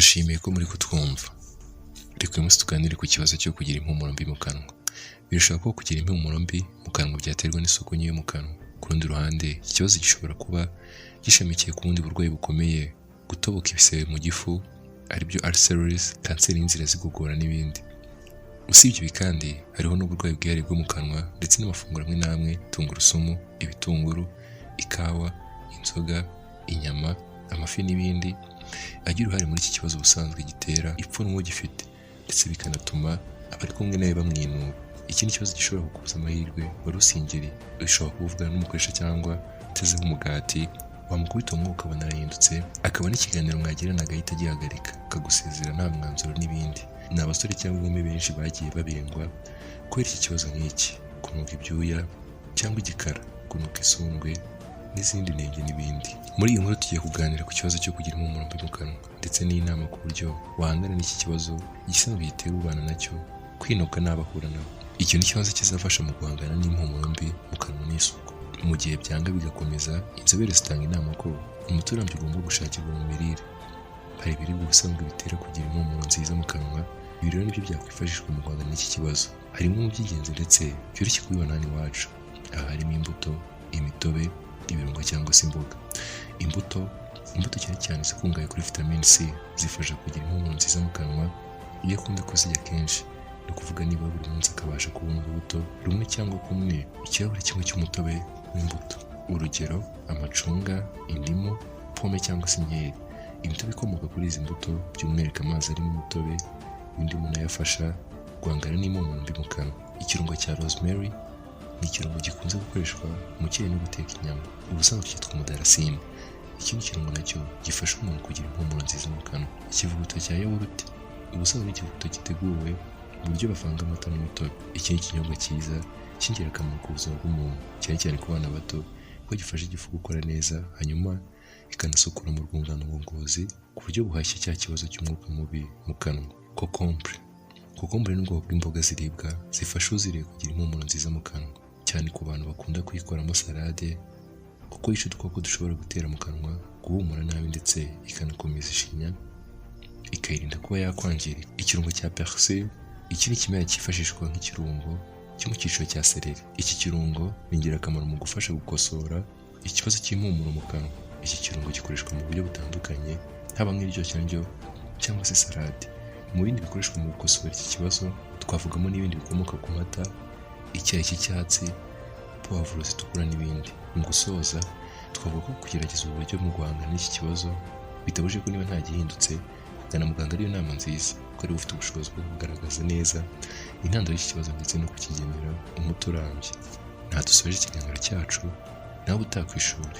Mbashimiye ko muri kutwumva. Reka uyu munsi tuganire ku kibazo cyo kugira impumuro mbi mu kanwa. Birashoboka ko kugira impumuro mbi mu kanwa byaterwa n'isuku nke yo mu kanwa. Ku rundi ruhande, iki kibazo gishobora kuba gishamikiye ku bundi burwayi bukomeye, gutoboka ibisebe mu gifu, aribyo ulcers, kanseri y'inzira z'igogora n'ibindi. Usibye ibi kandi, hariho n'uburwayi bwihariye bwo mu kanwa ndetse n'amafunguro amwe n'amwe, tungurusumu, ibitunguru, ikawa, inzoga, inyama, amafi n'ibindi, agira uruhare muri iki kibazo ubusanzwe gitera ipfunwe ugifite ndetse bikanatuma abari kumwe nawe bamwinuba. Iki ni ikibazo gishobora kukubuza amahirwe wari usingiriye. Ushobora kuba uvugana n'umukoresha cyangwa utezeho umugati, wamukubita umwuka ukabona arahindutse, akaba n'ikiganiro mwagiranaga agahita agihagarika, akagusezera nta mwanzuro n'ibindi. Ni abasore cyangwa inkumi benshi bagiye babengwa kubera iki kibazo nk'iki: kunuka ibyuya cyangwa igikara, kunuka isundwe n'izindi nenge n'ibindi. Muri iyi nkuru tugiye kuganira ku kibazo cyo kugira impumuro mbi mu kanwa ndetse n'inama ku buryo wahangana n'iki kibazo igisanzwe gitera ubana nacyo kwinuka n'abo ahura nabo. Icyo ni ikibazo kizafasha mu guhangana n'impumuro mbi mu kanwa n'isuku. Mu gihe byanga bigakomeza, inzobere zitanga inama ko umuti urambye ugomba gushakirwa mu mirire. Hari ibiribwa ubusanzwe bitera kugira impumuro nziza mu kanwa. Ibi rero nibyo byakwifashishwa mu guhangana n'iki kibazo. Harimo mu by'ingenzi ndetse byoroshye kubibona hano iwacu. Aha harimo imbuto, imitobe, ibirungo cyangwa se imboga. Imbuto cyane cyane zikungahaye kuri vitamine C zifasha kugira impumuro nziza mu kanwa iyo akunda kuzirya kenshi. Ni ukuvuga niba buri munsi akabasha kubona urubuto rumwe cyangwa kumwe ikirahure kimwe cy'umutobe w'imbuto. Urugero amacunga, indimu, pome cyangwa se inkeri. Imitobe ikomoka kuri izi mbuto, by'umwihariko amazi arimo umutobe w'indimu, nayo afasha guhangana n'impumuro mbi mu kanwa. Ikirungo cya rosemary ni ikirungo gikunze gukoreshwa mu cyayi no guteka inyama. Ubusanzwe cyitwa umudarasini. Ikindi kirungo nacyo gifasha umuntu kugira impumuro nziza mu kanwa. Ikivuguto cya yawurute, ubusanzwe ni ikivuguto giteguwe mu buryo bavanga amata n'umutobe. Iki ni ikinyobwa cyiza cy'ingirakamaro ku buzima bw'umuntu, cyane cyane ku bana bato, kuko gifasha igifu gukora neza, hanyuma ikanasukura mu rwungano ngogozi ku buryo buhashya cya kibazo cy'umwuka mubi mu kanwa. Kokombure. Kokombure ni ubwoko bw'imboga ziribwa zifasha uziriye kugira impumuro nziza mu kanwa, cyane ku bantu bakunda kuyikoramo salade, kuko yica udukoko dushobora gutera mu kanwa guhumura nabi, ndetse ikanakomeza ishinya, ikayirinda kuba yakwangirika. Ikirungo cya persil, iki ni ikimera cyifashishwa nk'ikirungo cyo mu cyiciro cya seleri. Iki kirungo ni ingirakamaro mu gufasha gukosora ikibazo cy'impumuro mu kanwa. Iki kirungo gikoreshwa mu buryo butandukanye, haba nk'iryoshya cyangwa se salade. Mu bindi bikoreshwa mu gukosora iki kibazo twavugamo n'ibindi bikomoka ku mata, icyayi cy'icyatsi, puwavuro zitukura n'ibindi. Mu gusoza, twavuga ko kugerageza ubu buryo mu guhangana n'iki kibazo bitabujije ko niba nta gihindutse, kugana muganga ariyo nama nziza, kuko ariwe ufite ubushobozi bwo kugaragaza neza intandaro y'iki kibazo ndetse no kukigenera umuti urambye. Nta dusoje ikiganiro cyacu, nawe utaha ku ishuri.